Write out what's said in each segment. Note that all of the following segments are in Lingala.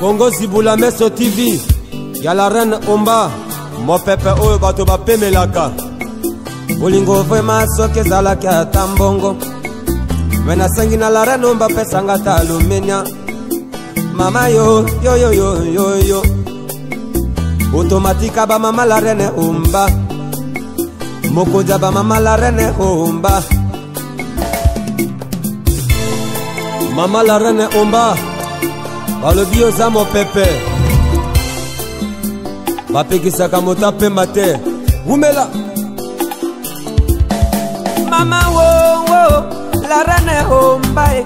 Congo Zibula Meso TV ya la reine Omba mopepe oyo bato bapemelaka bolingo vrema soki ezalaki ata mbongo me nasengi na la reine Omba pesanga ata alumenia mama yo yo yo yo yo yo otomatika ba mama la reine Omba mokonzi ya ba mama la reine Omba mama la reine Omba balobi oza mopepe bapekisaka moto apemba te wumela mama wo wo la reine Omba e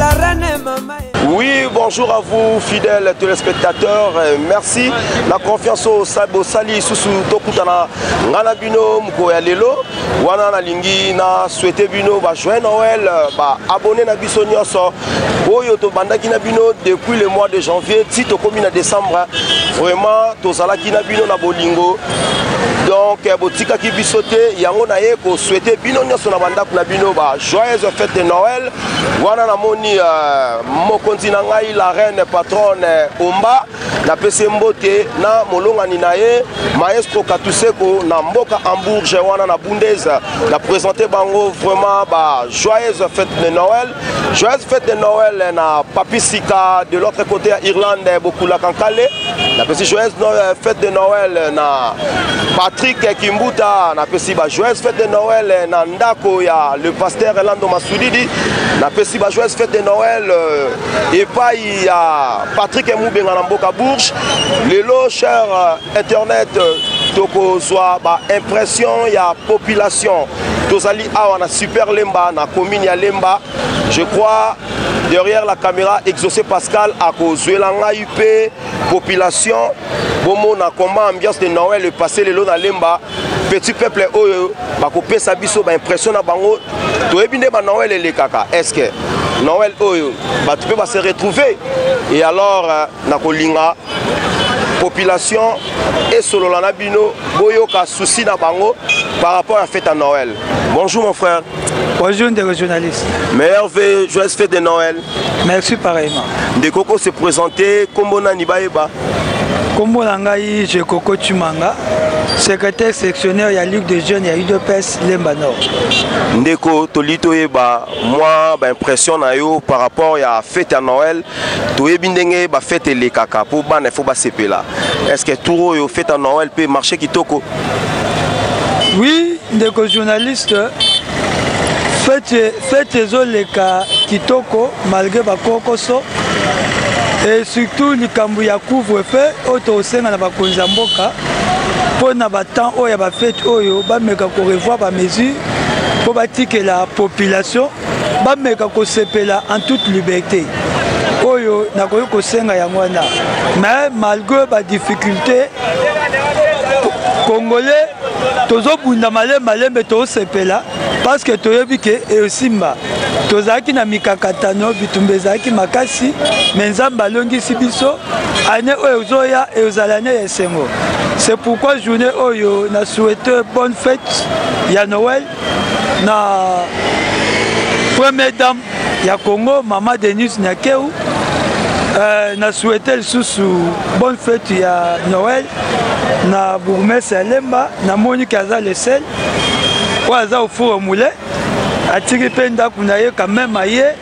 la reine mama e. Oui, bonjour à vous, fidèles téléspectateurs. Merci. La confiance au Sali Susu Tokutana Ngana Bino Mkoya Lelo. Wana na lingi na souhaiter bino ba joyeux Noël, ba abonné na biso nyonso. Oyo to bandaki na bino depuis le mois de janvier, ti tokomi na décembre. Vraiment tozalaki na bino na bolingo. Donc botikaki biso te, yango na ye ko souhaiter bino nyonso na bandako na bino ba joyeuse fête de Noël. Wana namoni mokonzi na ngai la reine patronne Omba napesi mbote na molongani na ye maestro Katuseko na mboka Hambourg wana na Bundes na présenter bango vraiment ba joyeuse fête de Noël. Joyeuse fête de Noël na Papi Sika de l'autre côté à Irlande Bokula Kankale napesi joyeuse fête de Noël na Patrick Kimbuta napesi ba joyeuse fête de Noël na ndako ya le pasteur Lando Masudidi napesi ba joyeuse fête de Noël epai ya Patrick Mubenga na mboka Bourges. Lelo cher internet tokozwa ba impression ya population tozali awa na Super Lemba na commune ya Lemba. Je crois derrière la caméra Exaucé Pascal akozwela ngai pe population bomona comment ambiance de Noël le passé lelo na Lemba. Petit peuple oyo bakopesa biso ba impression na bango toyebi nde ba Noël elekaka. Est-ce que Noël oyo bato pe ba se retrouver? Et alors nakolinga population esolola na bino boyoka souci na bango par rapport à fête à Noël. Bonjour mon frère. Bonjour ndeko journaliste. Meilleur vœu, joyeuse fête de Noël. Merci pareillement. Ndeko ko se présenter kombo nani bayeba? Kombo na ngai je Koko Chimanga, secrétaire sectionnaire ya Ligue des jeunes ya UDPS Lemba Nord. Ndeko toli toyeba moi ba impression na yo par rapport ya fête à Noël, toyebi ndenge ba fête elekaka po bana faut ba sepela. Est-ce que tour oyo fête à Noël peut marcher kitoko? Oui, ndeko journaliste, fête ezoleka kitoko malgré ba kokoso et surtout likambo ya couvre-feu oyo tosenga na bakonzi ya mboka mpo na ba temps oyo ya ba fête oyo bameka ko revoir ba mesures mpo batikela population bameka kosepela en toute liberté. Oyo nakoki kosenga yango wana, mais malgré ba difficultés congolais tozobunda malembe malembe tosepela parce que toyebi ke esimba. Tozalaki na mikakatano, bitumba ezalaki makasi, mais Nzambe alongisi biso. Année oyo ezoya ezala année ya esengo. C'est pourquoi journée oyo na souhaite bonne fête ya Noël na première dame ya Congo, Mama Denise Nyakeru. Na souhaite lisusu bonne fête ya Noël na bourgmestre ya Lemba. Namoni ke aza le seul oyo aza au four au moulin, atiki mpe ndako na ye quand même aye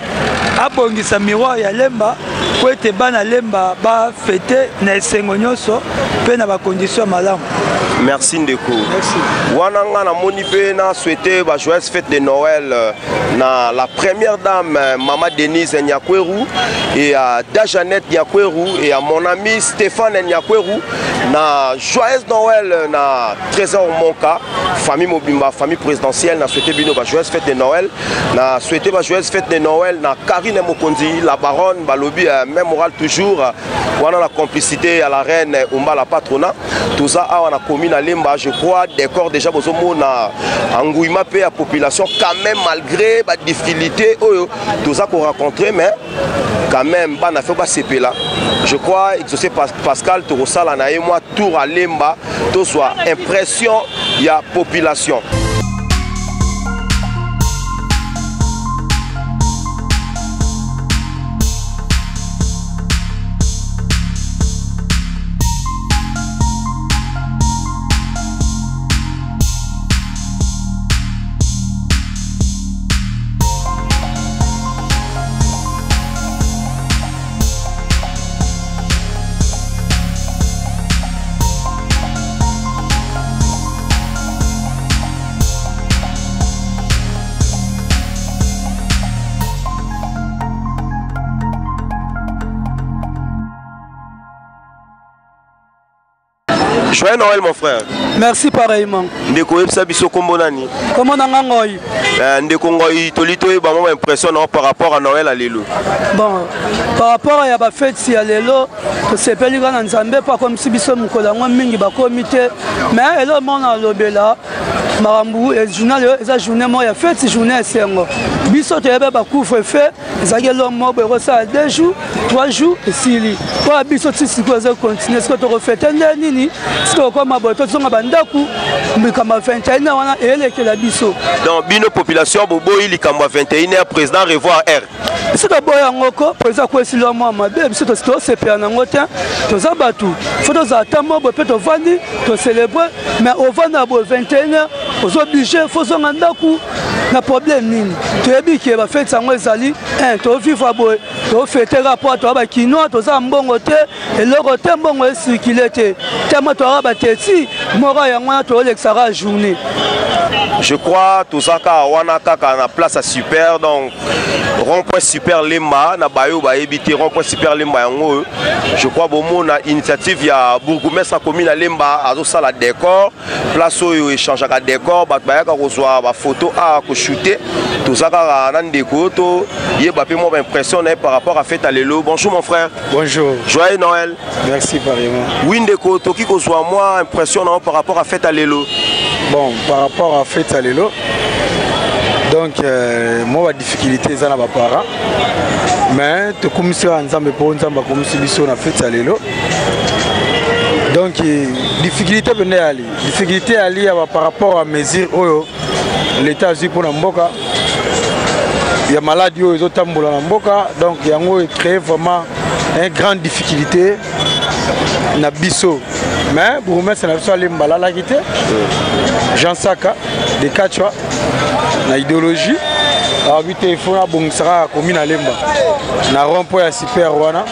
abongisa miroir ya Lemba po ete bana Lemba ba fete na esengo nyonso mpe na ba condition ya malamu. Merci ndeko. Merci. Wana nga namoni mpe na souhaiter ba joyeuse fête de Noël na la première dame Mama Denise Nyakweru et à Dajanette Nyakweru et à mon ami Stéphane Nyakweru na joyeuse Noël na Trésor Monka, famille Mobimba, famille présidentielle, na souhaité bino ba joyeuse fête de Noël, na souhaité ba joyeuse fête de Noël na Karine Mokonzi, la baronne balobi même moral toujours wana la complicité à la reine Omba la patrona. Tout ça awa na commune à Lemba, je crois décor déjà bozomona engouement pe ya population quand même malgré ba difficulté oyo tout ça qu'on rencontrer, mais quand même bana faut ba sepela. Je crois Exaucé Pascal tokosala na ye moi tour à Lemba tozwa impression ya population. Joyeux Noël mon frère. Merci pareillement. Ndeko oyebisa biso kombo nani? Kombo na nga Ngoy. Euh, ndeko Ngoy, toli toyeba mwa impression na par rapport à Noël ya lelo. Bon, par rapport ya ba fêtes ya lelo, tosepeli kaka na Nzambe mpo akomisi biso mokolo yango mingi bakomi te. Mais eloko moko nalobela makambo journal oyo eza journée moko ya fête, journée ya esengo. Biso toyeba ba couvre-feu ezalaki eloko moko boye ekosala 2 jours 3 jours esili mpo ya biso ti sikoyo ezo continue sikoyo tokofete nde nini sikoyo okoma boye tozonga bandako likambo ya 21 wana eyelekela biso. Donc bino population boboyi likambo ya 21 heure, président revoir heure. Biso toboya yango ko président akwesi lwa mwa mabe, biso tosepela nango te. Toza bato fo tozala ata mwa boye mpe tovandi tocelebre, mais ovanda boye 21 heure ozo oblige fo ozonga ndako na problème nini? Toyebi ke bafeti yango ezali tovivre boye, tofete kaka mpo toya bakinois, toza mbongo te, eloko te, mbongo esirkile te, temo toyaka bateti moko yango wana toolekisaka journée. Je crois toza kaka wana kaka na place ya super, donc rond point super Lemba. Na bayo bayebi te rond point super Lemba yango oyo, je crois bomona initiative ya bourgmestre ya commune ya Lemba azosala décor. Place oyo échangeaka décor, bato bayaka kozwa bafoto a koshute. Toza kaka na ndeko, toyeba mpe mwa baimpression na ye par rapport à fête ya lelo. Bonjour mon frère. Bonjour. Joyeux Noël. Merci pareillement. Oui ndeko, toki kozwa mwa impression na yo par rapport à fête ya lelo. Bon, par rapport à fête ya lelo, donc moi ba difficulté eza na ba parents, mais tokumisi kaka Nzambe mpo Nzambe akomisi biso na fête ya lelo. Donc difficulté pene yali, difficulté yali ya par rapport à mesure oyo l'État azwi mpona mboka ya maladie oyo ezotambola na mboka. Donc yango ecrée vraiment une grande difficulté na biso, mais bourgmestre na biso alemba alalaki te, Jean Saka de Kachwa na idéologie alobi te ifo nabongisaka komi na Lemba na rond point ya super wana,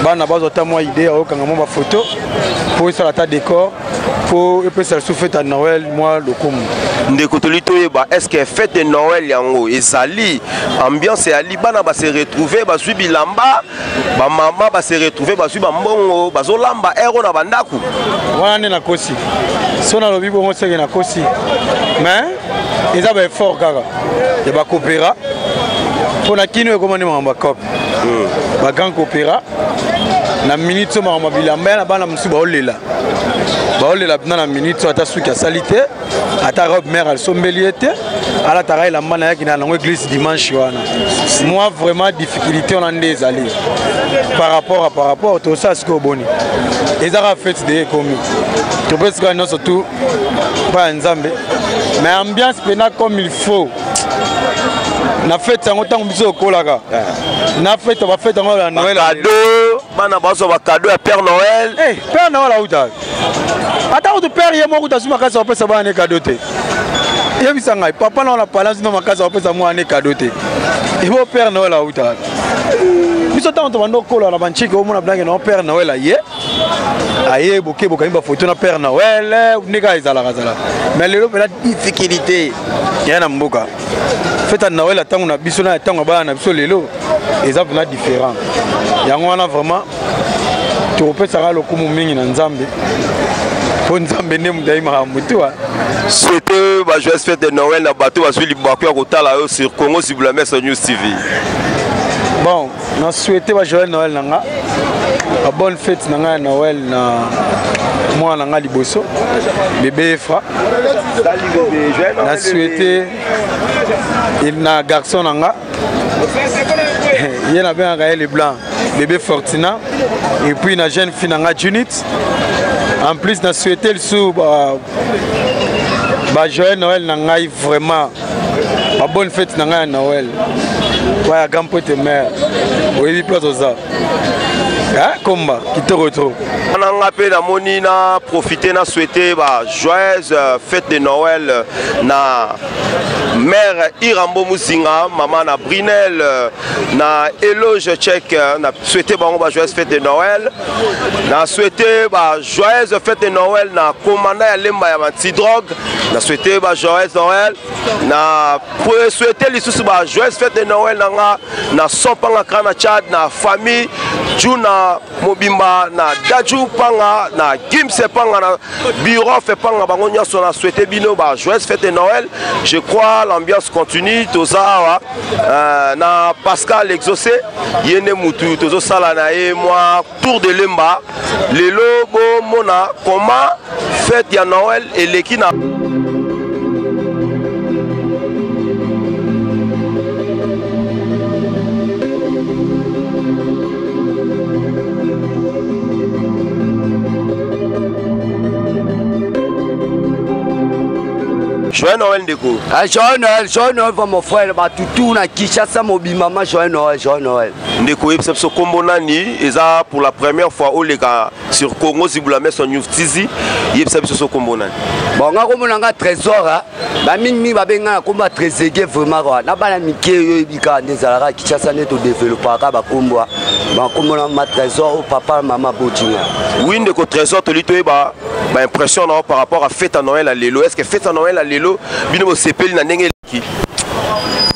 bana bazwa ata mwa idée ya kokanga mwa bafoto mpo esala ata décor mpo epesa lisusu fête ya Noël mwa lokumu. Ndeko, toli toyeba, est ce que fête de Noël yango ezali ambiance eyali, bana base retrouve bazwi bilamba, bamama base retrouve bazwi bambongo, bazolamba ero na bandako? Wana nde nakosi so nalobi bongo seke nakosi, mais eza baeffort kaka ya bakopera mpo na kino ekoma nde makambo ya cope, bagrand coopéra na minute so makambo ya bilamba ya na bana mosusu baolela, baolela mpena na minute so ata suki asali te, ata robe mare asombeli ye te, alataka elamba na yaki na yango église dimanche wana. Moi vraiment difficulté wana nde ezali par rapport tosala sikoyo boni eza kaka fête de ekomi topesi kaka nyonso tu mpa ya Nzambe, mais ambiance mpena comme il faut na fête yango ntango biso okolaka na fête, bafête yango ya Noël. Cadeau, bana bazwa bacadeau ya Père Noël. Eh, Père Noël auta ata kutu père ye moko kutu azwi makasi apesa bana ne cadeau te. Yebisa ngai, papa na wana palance no makasi apesa mwana ne cadeau te, ebo Père Noël auta. Biso ntango tobanda okola na banchike, omona blanke na Père Noël aye, aye boke bokangi bafoto na Père Noël nde kaka ezalaka zalaka. Mais lelo mpena difficulté ya na mboka, fête ya Noël ya ntango na biso na ya ntango ya bana na biso lelo eza mpena différent. Yango wana vraiment tokopesaka lokumu mingi na Nzambe mpo Nzambe nde moto ayimaka motu. Souhaite ba joyeuse fête de Noël na bato bazwi libaku ya kotala yo sur Congo Zibulames News TV. Bon, na souhaite ba joyeux Noël na nga, ba bonne fête na nga ya Noël na mwana na nga liboso, bébé Efra. Na souhaite na garçon na nga, ye nabengaka ye le blanc, bébé Fortina, et puis na jeune fille na nga Junit. En plus na souhaite lisusu ba joyeux Noël na ngai, vraiment ba bonne fête na ngai ya Noël ya grand pote mare oyebi place oza komba kitoko trop. Na nga mpe namoni na profite na souhaite ba joyeuse fête de Noël na mère Irambo Muzinga, mama na Brinel, na Éloge Tchèque. Na souhaité bango ba joyeuse fête de Noël. Na souhaité ba joyeuse fête de Noël na commandant ya Lemba ya antidrogue. Na souhaité ba joyeuse Noël, na souhaité lisusu ba joyeuse fête de Noël na nga na Sopanga Krana Tchad, na famille Juna. na mobimba na Dadju Panga na Gims Panga na Bureau fait Panga bango nyonso na souhaité bino ba joyeuse fête de Noël. Je crois l'ambiance continue toza awa euh, na Pascal Exaucé ye nde mutu tozosala na ye mwa tour de Lemba lelo bomona comment fête ya Noël eleki na Joyeux Noël ndeko. Ah, joyeux Noël, joyeux Noël va mon frère, ba tutu na Kinshasa mobimba ma joyeux Noël, joyeux Noël. Ndeko yebisa biso kombo nani eza pour la première fois oleka sur Congo Zibula Meso News TV yebisa biso so kombo nani. Bon nga kombo na nga Trésor hein. Ba mingi mingi babenga na kombo ya Trezeguet vraiment quoi. Na bana mike oyo oyebi kaka nde ezalaka Kinshasa nde todevelopaka bakombo bakombo na ma Trésor oyo papa mama botinga. Oui ndeko Trésor toli toyeba ba impression na par rapport à fête à Noël à lelo. Est-ce que fête à Noël à lelo bino bosepeli na ndenge eleki?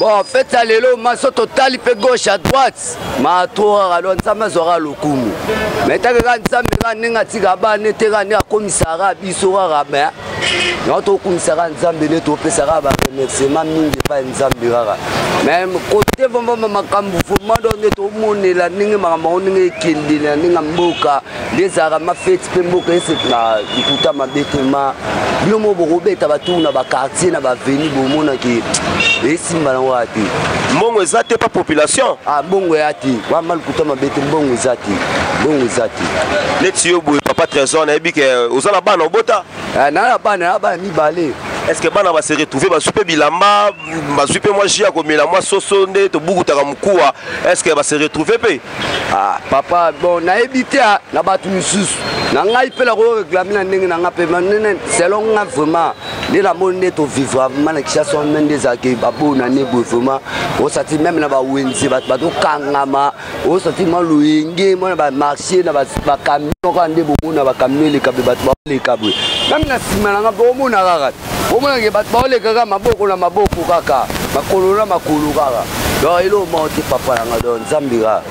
Bon fête ya lelo maso totali mpe gauche à droite mato kaka lo nzambe azwaka lokumu me tanke kaka nzambe kaka ndenge atika bana ete kaka ndenge akomisaka biso kaka me yango tokumisaka nzambe nde topesaka baremerciement mingi epai nzambe kaka me kote vraimen makambo vraimen do nde tomonela ndenge makambo yango ndenge ekendela ndenge ya mboka nde ezalaka mafeti mpe mboka esepela nkuta mabe te ma bino moko bokobeta batour na baquartier na baveni bomonaki esimba nango kaka te mbongo eza te pa population ah, mbongo eya te wama lokuta mabe te mbongo eza te mbongo eza te neti yo boye papa trésor nayebi ke oza na bana obota eh, na na bana na bana mibale est ce que bana base retrouve bazwi mpe bilamba bazwi mpe mwa jus ya komela mwa soso nde tobukutaka mokuwa est ce que base retrouve mpe ah, papa bon nayebi te ah, na bato misusu na ngai mpe nakoreklame na ndenge na ngai mpe nene selon nga vraiment nde namoni nde tovivra vraiment na kinshasa wana nde ezalaki babona ne boye vraiment osati meme na bawenze bato bazokangama osati mwa loyenge mwa na bamarché na bakamion kaka nde bomona bakamion eleka boye bato baoleka boye meme na nsima na nga bomona kaka omonake bato baoleka kaka maboko na maboko kaka makolo na makolo kaka donc eloko moko te papa na nga donc nzambe kaka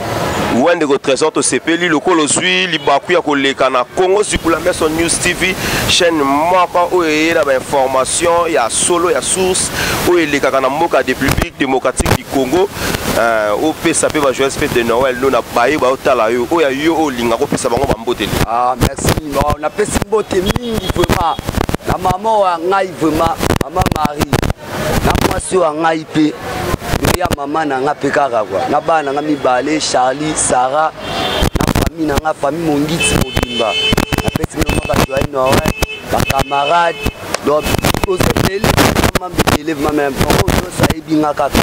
wa ndeko trésor tosepeli lokola ozwi libaku ya koleka na congo zipula meso news tv chaîne moko oyo eye na bainformation ya solo ya source oyo elekaka na mboka ya république démocratique du congo euh, opesa mpe bajoyeuse fete de noël no na baye baotala yo oyo ya yo oyo olingaka opesa bango bamboteli ah, merci napesi mbote mingi vraiment na mama oyo ya ngai vraiment mama marie na mwasi oyo ya ngai mpe ya mama na nga mpe kaka kua na bana na nga mibale charlie sarah na famille na nga famille mongiti mobimba napesi bino maka joyeux noël bacamarade donc toza ebele mama ebele vraiment bango nyonso ayebi nga kaka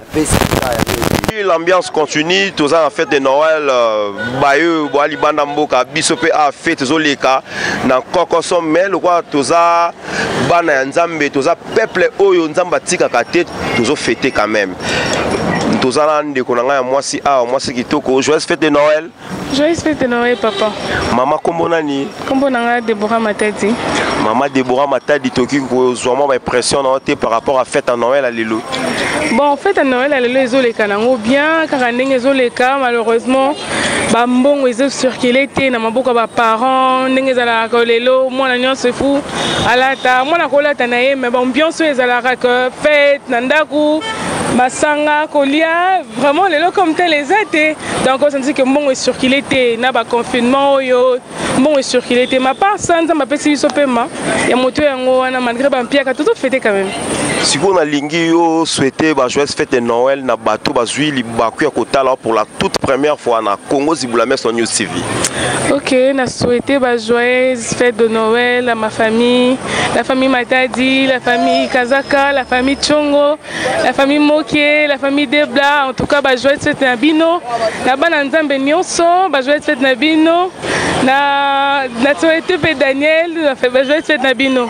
napesi kaka yango l'ambiance continue toza na fête de noël euh, baye boa libanda mboka biso mpe a fête ezoleka na kokoso mais lokola toza bana ya nzambe toza peuple oyo nzambe atikaka te tozofete quand même toza na ndeko na ngai ya mwasi awa mwasi kitoko joyeuse fête de noël joyeuse fête de noël papa mama kombo nani kombo na ngai deborah matadi mama deborah matadi tokoki kozwa mwa baimpression na yo te par rapport à fête ya noël ya lelo bon fête ya noël ya lelo ezoleka nango bien kaka ndenge ezoleka malheureusement bambongo ezocircule te na maboko ya baparent ndenge ezalaka lelo mwana nyonso efu alata mwana kolata na ye me baambiance oyo ezalaka ke fete na ndako masanga kolia vraiment lelo comme tel eza te donc osanti ke mbongo ecircule te na baconfinement oyo mbongo ecircule te ma part sa nzambe apesi biso pema ya moto yango wana malgré bampiaka tozofete quand même sikoyo nalingi yo souhaite ba joyeuse fête de noël na bato bazwi libaku ya kotala pour la toute première fois na congo zibula meso news tv ok na souhaite ba joyeuse fête de noël à ma famille la famille matadi la famille kazaka la famille chongo la famille moke la famille debla en tout cas ba joyeuse fête na bino na bana nzambe nyonso ba joyeuse fête na bino na na souhaite mpe daniel ba joyeuse fête na bino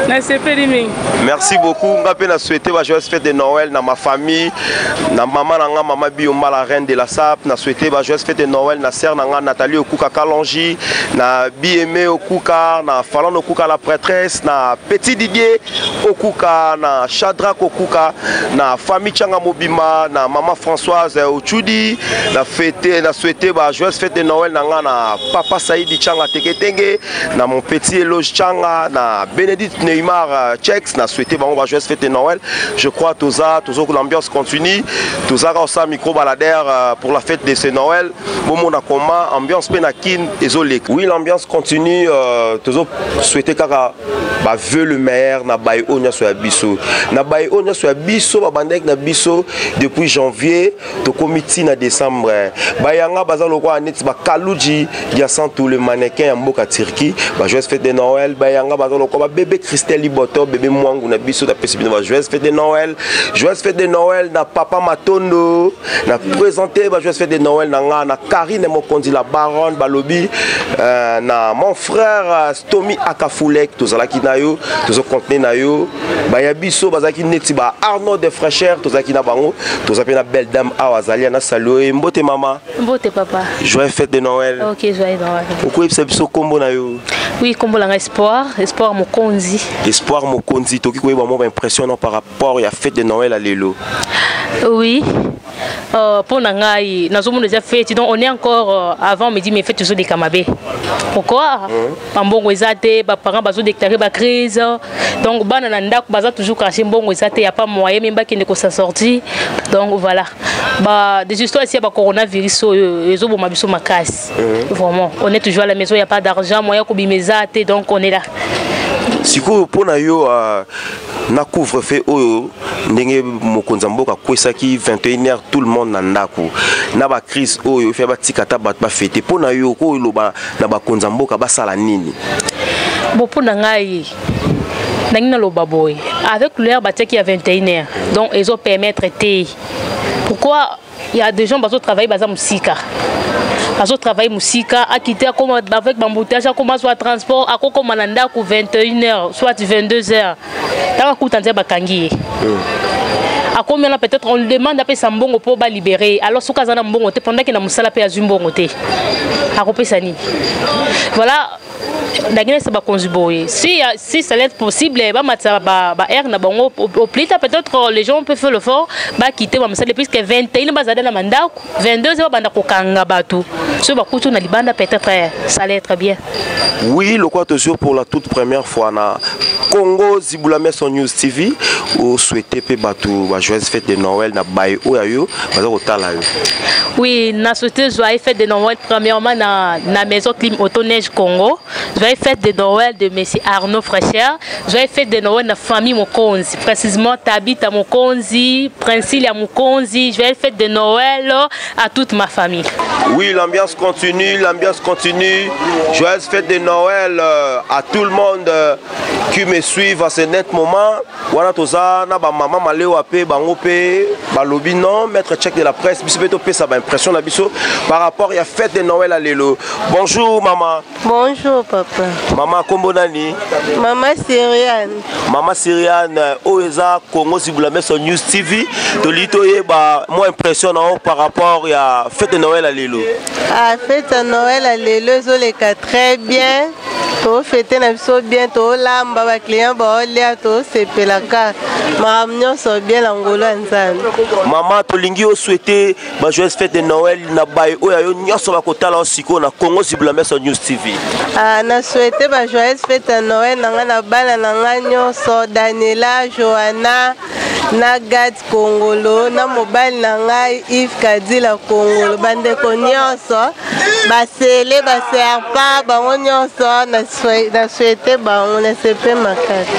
nasepeli mingi merci beaucoup nga mpe na souhaite ba joyeuse fête de noël na ma famille na mama na nga mama biyomba la reine de la sap na souhaite ba joyeuse fête de noël na sœur na nga nathalie okuka kalongi na bieme okuka na falon okuka la prêtresse. presse, na Petit Didier Okuka, na Shadrach Okuka, na famille Changa Mobima, na maman Françoise Ochudi, na fête, na souhaité ba joyeuse fête de Noël na nga na papa Saïdi Changa Teketenge, na mon petit Eloge Changa, na Bénédicte Neymar Chex, na souhaité bango ba joyeuse fête de Noël. Je crois toza tozo l'ambiance continue, toza ka micro baladeur pour la fête de ce Noël. Bomona comment ambiance pe na Kin ezoleka. Oui, l'ambiance continue, tozo souhaiter kaka ba veut le meilleur na baye oyo nyonso ya biso, na baye oyo nyonso ya biso babandaki na biso depuis janvier, tokomi ti na décembre. Bayanga baza lokola neti bakaluji ya Santu, le mannequin ya mboka Turquie, ba joyeuse fête de Noël. Bayanga baza lokola babébé Christelle Liboto, bébé Mwangu na biso, napesi bino ba joyeuse fête de Noël. Joyeuse fête de Noël na papa Matondo, na présenté ba joyeuse fête de Noël na nga na Karine Mokonzi la baronne, balobi na mon frère Stomy Akafulek, tozalaki na yo, tozocontinue na yo. Baya biso bazalaki neti ba Arnaud de Fraîcheur, tozalaki na bango. Toza mpe na belle dame awa, azali na salue. Mbote mama. Mbote papa. Joyeux fête de Noël. Ok, joyeux Noël. Okoyebisa biso nkombo na yo? Oui, kombo na nga Espoir, Espoir Mokonzi. Espoir Mokonzi, toki koyeba mwa baimpression no par rapport ya fête de Noël ya lelo? Oui, mpo na ngai nazomona eza fête, donc on est encore avant midi, mais fête ezoleka mabe. Pourquoi? Bambongo eza te, baparent bazodéclare bacrise, donc bana na ndako baza toujours caché, mbongo eza te, ya pas moyen même bakende kosa sortir. Donc voilà, ba des histoires ici ya bacoronavirus oyo ezoboma biso makasi. Vraiment, on est toujours à la maison, y a pas d'argent, moyen kobima eza te, donc on est là. Sikoyo mpo na yo, na couvre-feu oyo ndenge mokonzi ya mboka akwesaki 21 heures, tout le monde na ndako, na bacrise oyo efe batika ata bato bafete, mpo na yo koyoloba na bakonzi ya mboka basala nini? Bon, mpo na ngai ndenge naloba boye, avec l'heure batiaki ya 21 heures, donc ezopermettre te. Pourquoi? Il y a des gens bazotravaille, baza mosika, azotravaille mosika, akite akoma avec bamboutage, akoma soit transport, akokoma na ndako 21 heures, soit 22 heures. Ntango akuta nzela bakangi ye, akomi wana, peut-être on lui demande apesa mbongo mpo balibere. Alors soki aza na mbongo te, pendant ke na mosala mpe azwi mbongo te, akopesa nini? Voilà, ndenge nesa bakonzi boye, si ça allait être possible, bamatisa ba heure na bango au plus tard, peut-être les gens peuvent faire l'effort, bakite bamosala, puisque 21 bazali na mandako, 22 babanda kokanga bato, soki bakuti na libanda, peut-être ça allait être bien. Oui, lokwa toujours pour la toute première fois na Congo Zibula Maison News TV, osouhaite mpe bato ba joyeuse fête de Noël na baye oyo ya yo baza kotala yo. Oui, na souhaité joyeux fête de Noël premièrement na maison Clim Auto-Neige Congo. Joyeux fête de Noël de monsieur Arnaud Fraîcheur. Joyeux fête de Noël na famille Mokonzi, précisément Tabita Mokonzi, Princilia Mokonzi. Joyeux fête de Noël à toute ma famille. Oui, l'ambiance continue, l'ambiance continue. Joyeuse fête de Noël à tout le monde qui me suivent à ce net moment. Wana toza na ba mama malewa pe bango pe balobi non, maître Check de la presse, biso pe topesa ba impression na biso par rapport ya fête de Noël à lelo. Bonjour maman. Bonjour papa. Mama, kombo nani? Mama Syriane. Mama Syriane, oyo eza Congo Zibula Meso News TV. Toli toyeba mwa impression na yo par rapport ya fête de Noël à lelo. Ah, fête ya Noël ya lelo ezoleka très bien. Tofete na biso bien, tolamba, baclient baolia, tosepelaka, makambo nyonso bien na ngolo ya Nzambe. Mama, tolingi osouhaite ba joyeuse fête de Noël na baye oyo ya yo nyonso bakotala yo sikoyo na Congo Zibula Meso News TV. Ah, na souhaite ba joyeuse fête ya Noël na ngai na bana na ngai nyonso, Daniela, Johanna na Gad Kongolo, na mobali na ngai Yves Kadila Kongolo, bandeko nyonso basele baserpa, bango nyonso na souhaite bango na sepe makasi.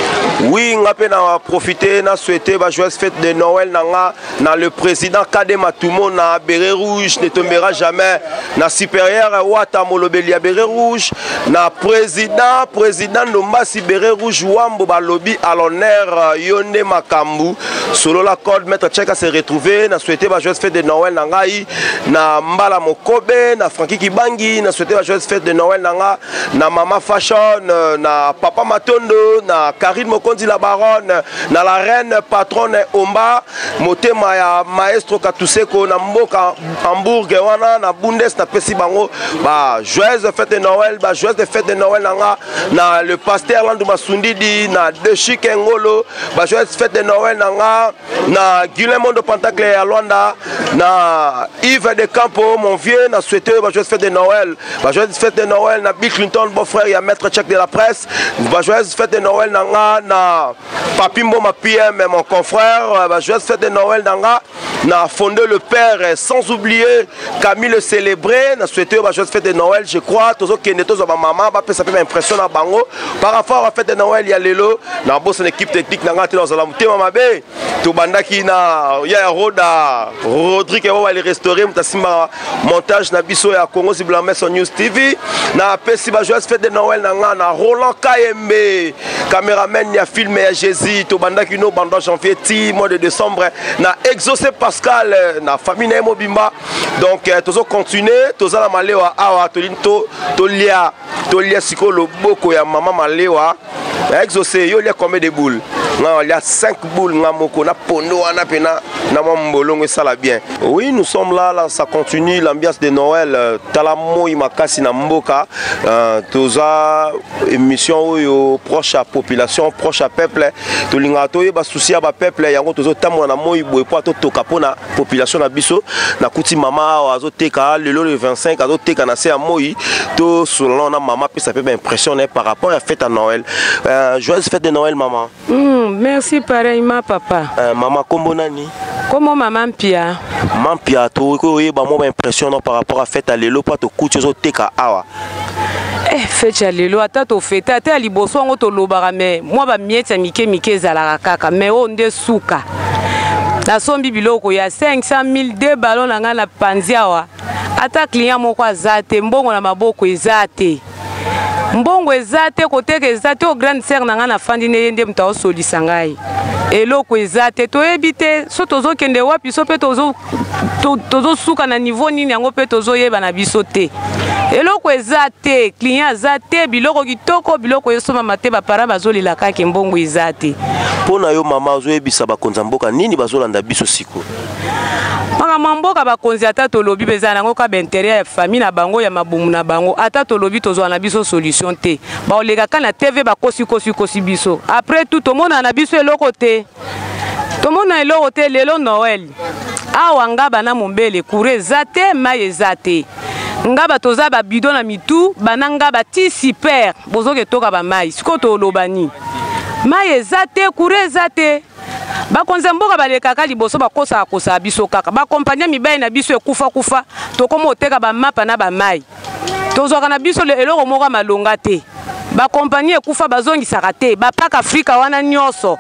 Oui, nga mpe na profite na souhaite ba joyeuse fête de Noël na nga na le président Kade Matumo na béret rouge ne tombera jamais, na supérieur Wata Molobeli ya béret rouge, na président Ndombasi béret rouge Wambo, balobi à l'honneur, yo nde makambu solola code maître Check se retrouver. Na souhaité ba joyeuse fête de Noël na ngai na Mbala Mokobe na Franki. Kibangi, na souhaité ba joyeuse fête de Noël na nga na Mama Fashion, euh, na Papa Matondo, na Karine Mokonzi la Baronne, na la reine patronne Omba, motema ya maestro Katuseko na mboka Hambourg wana na Bundes na pesi bango ba joyeuse fête de Noël, ba joyeuse fête de Noël na nga na le pasteur Landu Masundidi, na Deshike Ngolo, ba joyeuse fête de Noël na nga na Guilain Mondo Pentacle ya Luanda, na Yves de Campo mon vieux, na souhaité ba joyeuse fête de Noël, ba joyeuse fête de Noël na Bill Clinton beau frère ya maître Tchèque de la presse, ba joyeuse fête de Noël na nga na Papi Mboma PM mon confrère, ba joyeuse fête de Noël na nga na fondé le père sans oublier Camille le célébré, na souhaité ba joyeuse fête de Noël, je crois tozo kende tozo ba maman ba pesa pe impression na bango par rapport à fête de Noël ya lelo na bosa na équipe technique na nga te nazala motema mabe tobandaki na ya roda rodrigue oyo ali restauré moto asimbaka montage na biso ya congo ziblameso news tv na apesi ba joyeuse fête de noël na nga na roland kayembe cameraman ya film ya jésus tobandaki no banda janvier ti mois de décembre na exaucé pascal na famille na ye mobimba donc eh, tozo continuer toza na malewa awa tolingi tolia tolia sikoyo loboko ya mama malewa ya exaucé yo olia combien de boule nga olia 5 boule nga moko na pondo wana pena na mwa mbolongo esala bien oui nous sommes là là ça continue l'ambiance de Noël euh, tala moi makasi na mboka euh, toza émission oyo proche ya population proche ya peuple tolingaka toyeba souci ya bapeuple yango tozotambola na moi boye mpo atotoka mpo na population na biso nakuti mama awa azoteka lelo le 25 azoteka na se ya moi tosolana na mama apesa mpe baimpression na ye par rapport ya fête ya noël euh, joyeuse fête de noël mama mm, merci pareillement papa euh, mama kombo nani kombo mama mpia mampia tokoki oyeba mwa baimpression no par rapport ya fête ya lelo mpo tokuti ozoteka awa Eh, fete ya lelo ata tofete ata ya liboso yango tolobaka me mwa bamiete ya mike mike ezalaka kaka me oyo nde suka nasombi biloko ya 500 000 de ballon na ngai na panzi awa ata client moko aza te mbongo na maboko eza te mbongo eza te koteka eza te o grande sœur na ngai nafandi ne ye nde moto aosolisa ngai eloko eza te toyebi te so tozokende wapi so mpe tozosuka na niveau nini yango mpe tozoyeba na biso te eloko eza te client aza te biloko kitoko biloko esomama te bapara bazolela kaka mbongo eza te mpo na yo mama ozoyebisa bakonzi ya mboka nini bazolanda biso sikoyo makambo ya mboka bakonzi ata tolobi mpe ezala yango kaka baintere ya famille na bango ya mabumu na bango ata tolobi tozwa na biso solution te baolekaka na tv bakosikosi biso après tout tomonana na biso eloko te tomona eloko te lelo noel awa ngaba na mombele courant eza te mai eza te ngaba toza babido na mitu bana ngaba ti super bozoke toka bamai sikoyo toloba nini mai eza te courant eza te bakonzi ya mboka balekaka liboso bakosaka kosaka biso kaka bakompani ya mibali na biso ekufa kufa tokoma oteka bamapa na bamai tozwaka na biso eloko moko ya malonga te bakompani ekufa bazongisaka te bapaka afrika wana nyonso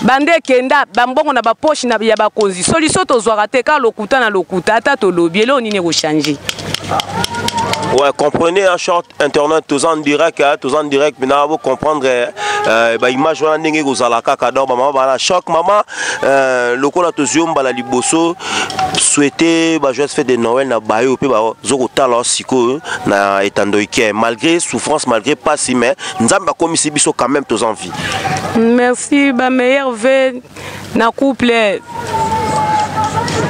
banda ekenda bambongo na baposhe ya bakonzi solution tozwaka te kaka lokuta na lokuta ata tolobi eloko nini ekochange Ouais, comprenez un short internet tous en direct, hein, tous en direct, maintenant vous comprendre euh, bah, image wana ndenge kozala kaka donc maman bana choc maman euh, lokola tozwi mbala liboso souhaiter ba joyeuse fête de Noël na bayo pe ba zokotala sikoyo na etando ike malgré souffrance malgré pasi mais nzambe akomisi biso quand même toza en vie. Merci ba meilleur vœux na couple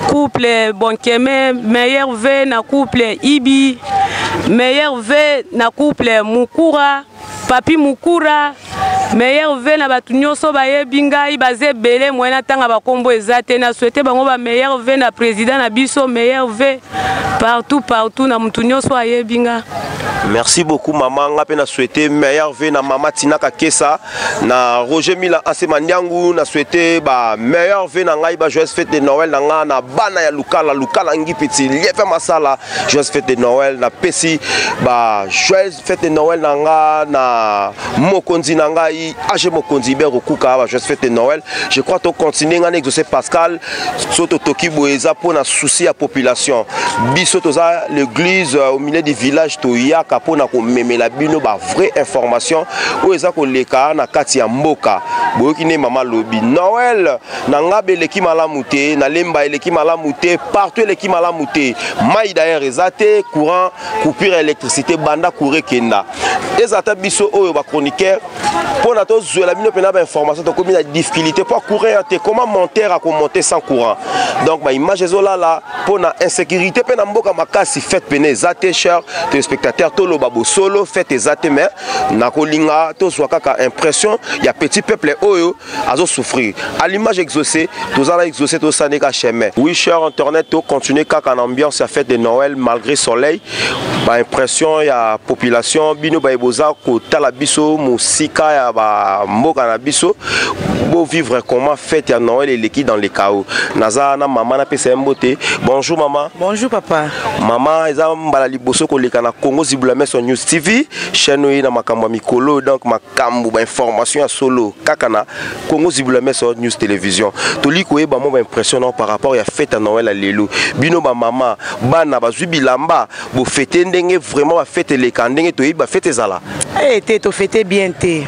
couple Bonkeme meilleur vœux na couple Ibi meilleur vœux na couple Mukura Papi Mukura meilleur vœux na bato nyonso bayebi ngai baza ebele moyen natanga bakombo eza te na souhaite bango ba meilleur vœux na président na biso meilleur vœux partout partout na motu nyonso ayebi nga merci beaucoup mama nga mpe na souhaite meilleur vœux na mama tina kakesa na roger mila ase mandiangu na souhaite ba meilleur vœux na ngai ba joyeuse fête de noël na nga na bana ya lukala lukala ngipiti lieve masala joyeuse fête de noël na pesi ba joyeuse fête de noël na nga na mokonzi na ngai ngai AG Mokonzi Hubert Okuka ba joyeuse fête de Noël. Je crois to continuer ngai na Exaucé Pascal so totoki boye eza mpo na souci ya population. Biso toza l'église euh, au milieu du village toyaka mpo na komemela bino ba vraie information oyo eza koleka na kati ya mboka. Boyoki nde mama lobi Noël na Ngaba eleki malamu te, na Lemba eleki malamu te, partout eleki malamu te. Mai d'ailleurs eza te, courant coupure ya électricité banda courant ekenda. Eza ata biso oyo ba chroniqueur mpo na tozwela bino mpena bainformation tokomi na difficulté mpo courant ya te comment monter akomonter sans courant donc baimage ezolala mpo na insécurité mpe na mboka makasi fête pene eza te cher téléspectateur toloba bosolo fête eza te mais nakolinga tozwa kaka impression ya petit peuple oyo azo souffrir à l'image exaucé tozala exaucé tosani ka chemin oui cher internet to continuer kaka na ambiance ya fête de Noël malgré soleil ba impression ya population bino baye boza kotala biso mosika ya ba mboka na biso bo vivre comment fête ya Noël eleki dans le chaos naza na mama napesa ye mbote bonjour mama bonjour papa mama eza mbala liboso koleka na Congo Zibula Meso News TV chaîne oyo na makambo ya mikolo donc makambo ba information ya solo kaka na Congo Zibula Meso News Télévision toli koyeba mwa ba impression na par rapport ya fête ya Noël ya lelo bino ba mama bana bazwi bilamba bofete ndenge vraiment ba fête eleka ndenge toyebi ba fête ezala eh te tofete bien te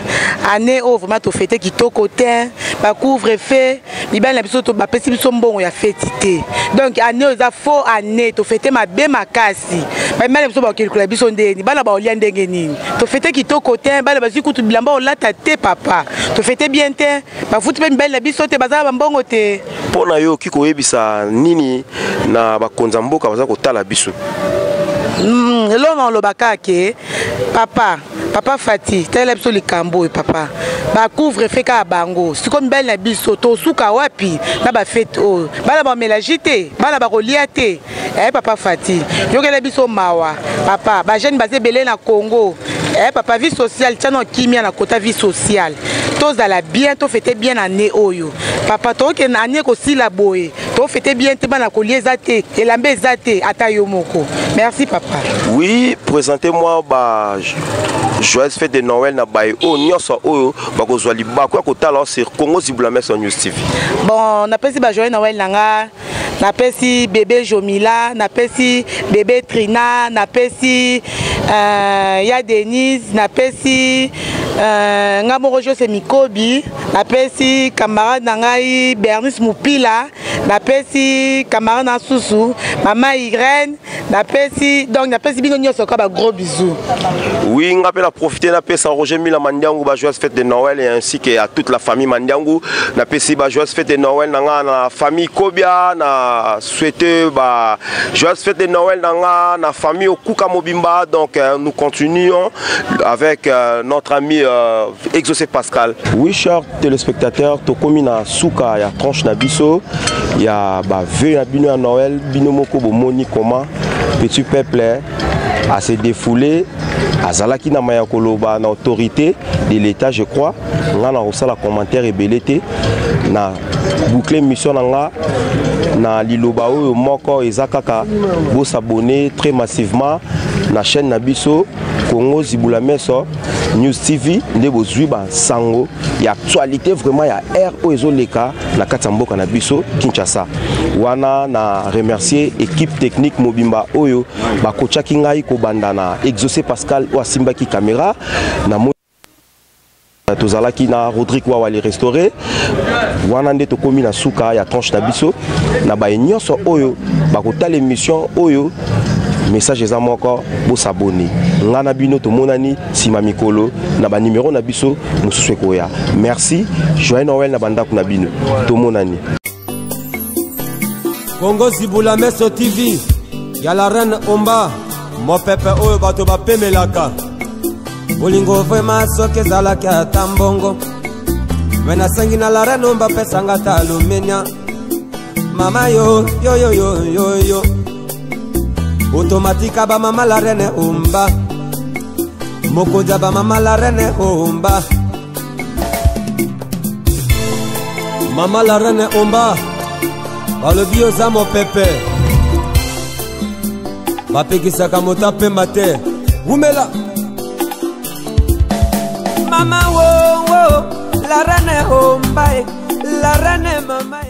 année oyo vraiment tofete kitoko te ba couvre feu mibali na biso bapesi biso mbongo ya feti te donc année oyo eza faux année tofete mabe makasi bamibali na biso bakokelikola biso ndeni bana baolia ndenge nini tofete kitoko te bana bazwi kutu bilamba olata te papa tofete bien te bafuti mpe mibali na biso te baza na bambongo te mpo na yo okoki koyebisa nini na bakonzi ya mboka baza kotala biso hmm, eloko na oloba kaka ke papa papa fati talela biso likambo oyo papa bacouvre fe kaka bango sikoyo mibali na biso tosuka wapi na bafete oyo bana bamela ji te bana bakolia te eh papa Fati yokela biso mawa papa ba jeune baza ebele na Congo eh papa vie sociale tia na kimia na kota vie sociale tozala bien tofete bien année oyo papa tokende année ekosila boye tofete bien te bana kolia eza te elamba eza te ata yo moko merci papa oui présentez moi ba joyeuse fête de Noël na baye oyo nyonso oyo bakozwa libaku ya kotala sur Congo Zibula Meso News TV bon napesi ba joyeux Noël na nga napesi bebe jomila napesi bebe trina napesi euh, ya denise napesi euh, nga moko jose mikobi napesi camarade na ngai bernice mopila napesi camarade na susu mama irene napesi donc napesi bino nyonso ka ba gros bisous oui nga mpe na profite napesa roger mila mandiangu ba joyeuse fête de noël et ainsi que à toute la famille mandiangu napesi ba joyeuse fête de noël na nga na famille kobia na souhaite ba joyeuse fête de noël na nga na famille okuka mobimba donc euh, nous continuons avec euh, notre ami euh, exaucé pascal oui chers téléspectateurs tokomi na suka ya tranche na biso ya ba vœux ya bino ya Noël bino moko bomoni comment petit peuple a se défoulé azalaki na maya koloba na autorité de l'état je crois nga na kosala commentaire ebele te na boucle mission na nga na liloba oyo moko eza kaka bosabonne très massivement na chaîne na biso Congo Zibula Meso News TV nde bozwi ba sango ya actualité vraiment ya air oyo ezoleka na kati ya mboka na biso Kinshasa. Wana na remercier équipe technique mobimba oyo bakochaki ngai kobanda na Exaucé Pascal oyo asimbaki caméra na tozalaki na Rodrigue Wawa le restauré wana nde tokomi na suka ya tranche na biso na baye nyonso oyo bakotala émission oyo message eza moko bosabone ngai na bino tomonani nsima mikolo na banimero na biso mosusu ekoya merci joyeux noël na bandako na bino tomonani Congo Zibula Meso TV ya la reine Omba mopepe oyo bato bapemelaka bolingo vrema soki ezalaki ata mbongo me nasengi na la reine Omba pesanga ata alumenia mama yo yo yo yo yo yo otomatika bamama la reine Omba mokonzi ya bamama la reine Omba mama la reine omba balobi oza mopepe bapekisaka moto apema te wumela mama wo, wo. La reine omba, la reine mama.